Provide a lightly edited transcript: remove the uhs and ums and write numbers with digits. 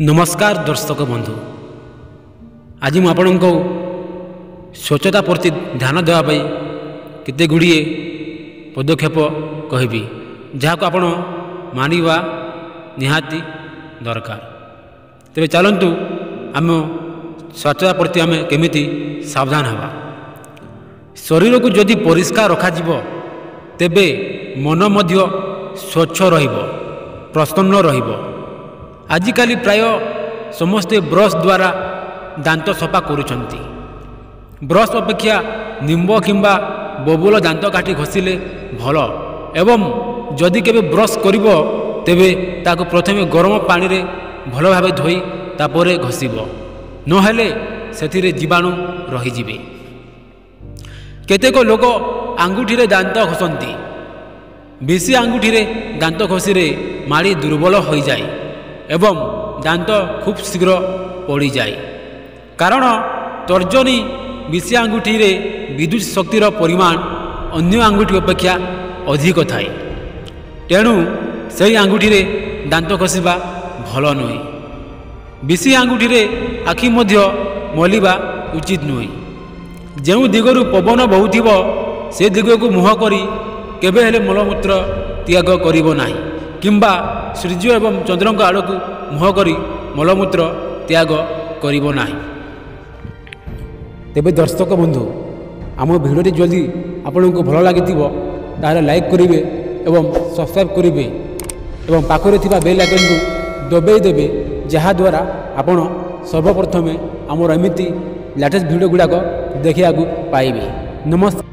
ନମସ୍କାର ଦର୍ଶକ ବନ୍ଧୁ, ଆଜି ମୁଁ ଆପଣଙ୍କୁ ସ୍ୱଚ୍ଛତା ପ୍ରତି ଧ୍ୟାନ ଦେବା ପାଇଁ କେତେ ଗୁଡ଼ିଏ ପଦକ୍ଷେପ କହିବି, ଯାହାକୁ ଆପଣ ମାନିବା ନିହାତି ଦରକାର। ତେବେ ଚାଲନ୍ତୁ, ଆମ ସ୍ୱଚ୍ଛତା ପ୍ରତି ଆମେ କେମିତି ସାବଧାନ ହେବା। ଶରୀରକୁ ଯଦି ପରିଷ୍କାର ରଖାଯିବ, ତେବେ ମନ ମଧ୍ୟ ସ୍ୱଚ୍ଛ ରହିବ, ପ୍ରସନ୍ନ ରହିବ। ଆଜିକାଲି ପ୍ରାୟ ସମସ୍ତେ ବ୍ରସ୍ ଦ୍ୱାରା ଦାନ୍ତ ସଫା କରୁଛନ୍ତି। ବ୍ରସ୍ ଅପେକ୍ଷା ନିମ୍ବ କିମ୍ବା ବବୁଲ ଦାନ୍ତ କାଠି ଘଷିଲେ ଭଲ ଏବଂ ଯଦି କେବେ ବ୍ରସ୍ କରିବ, ତେବେ ତାକୁ ପ୍ରଥମେ ଗରମ ପାଣିରେ ଭଲ ଭାବେ ଧୋଇ ତାପରେ ଘଷିବ, ନହେଲେ ସେଥିରେ ଜୀବାଣୁ ରହିଯିବେ। କେତେକ ଲୋକ ଆଙ୍ଗୁଠିରେ ଦାନ୍ତ ଘଷନ୍ତି। ବେଶୀ ଆଙ୍ଗୁଠିରେ ଦାନ୍ତ ଘଷିରେ ମାଡ଼ି ଦୁର୍ବଳ ହୋଇଯାଏ ଏବଂ ଦାନ୍ତ ଖୁବ୍ ଶୀଘ୍ର ପଡ଼ିଯାଏ, କାରଣ ତର୍ଜନୀ ବିଶି ଆଙ୍ଗୁଠିରେ ବିଦ୍ୟୁତ ଶକ୍ତିର ପରିମାଣ ଅନ୍ୟ ଆଙ୍ଗୁଠି ଅପେକ୍ଷା ଅଧିକ ଥାଏ। ତେଣୁ ସେହି ଆଙ୍ଗୁଠିରେ ଦାନ୍ତ ଘଷିବା ଭଲ ନୁହେଁ। ବିଶି ଆଙ୍ଗୁଠିରେ ଆଖି ମଧ୍ୟ ମଲିବା ଉଚିତ ନୁହେଁ। ଯେଉଁ ଦିଗରୁ ପବନ ବହୁଥିବ, ସେ ଦିଗକୁ ମୁହଁ କରି କେବେ ହେଲେ ମଳମୂତ୍ର ତ୍ୟାଗ କରିବ ନାହିଁ କିମ୍ବା ସୂର୍ଯ୍ୟ ଏବଂ ଚନ୍ଦ୍ରଙ୍କ ଆଡ଼କୁ ମୁହଁ କରି ମଳମୂତ୍ର ତ୍ୟାଗ କରିବ ନାହିଁ। ତେବେ ଦର୍ଶକ ବନ୍ଧୁ, ଆମ ଭିଡ଼ିଓଟି ଯଦି ଆପଣଙ୍କୁ ଭଲ ଲାଗିଥିବ, ତାହେଲେ ଲାଇକ୍ କରିବେ ଏବଂ ସବସ୍କ୍ରାଇବ୍ କରିବେ ଏବଂ ପାଖରେ ଥିବା ବେଲ୍ ଆଇକନ୍କୁ ଦବାଇ ଦେବେ, ଯାହାଦ୍ୱାରା ଆପଣ ସର୍ବପ୍ରଥମେ ଆମର ଏମିତି ଲାଟେଷ୍ଟ ଭିଡ଼ିଓ ଗୁଡ଼ାକ ଦେଖିବାକୁ ପାଇବେ। ନମସ୍କାର।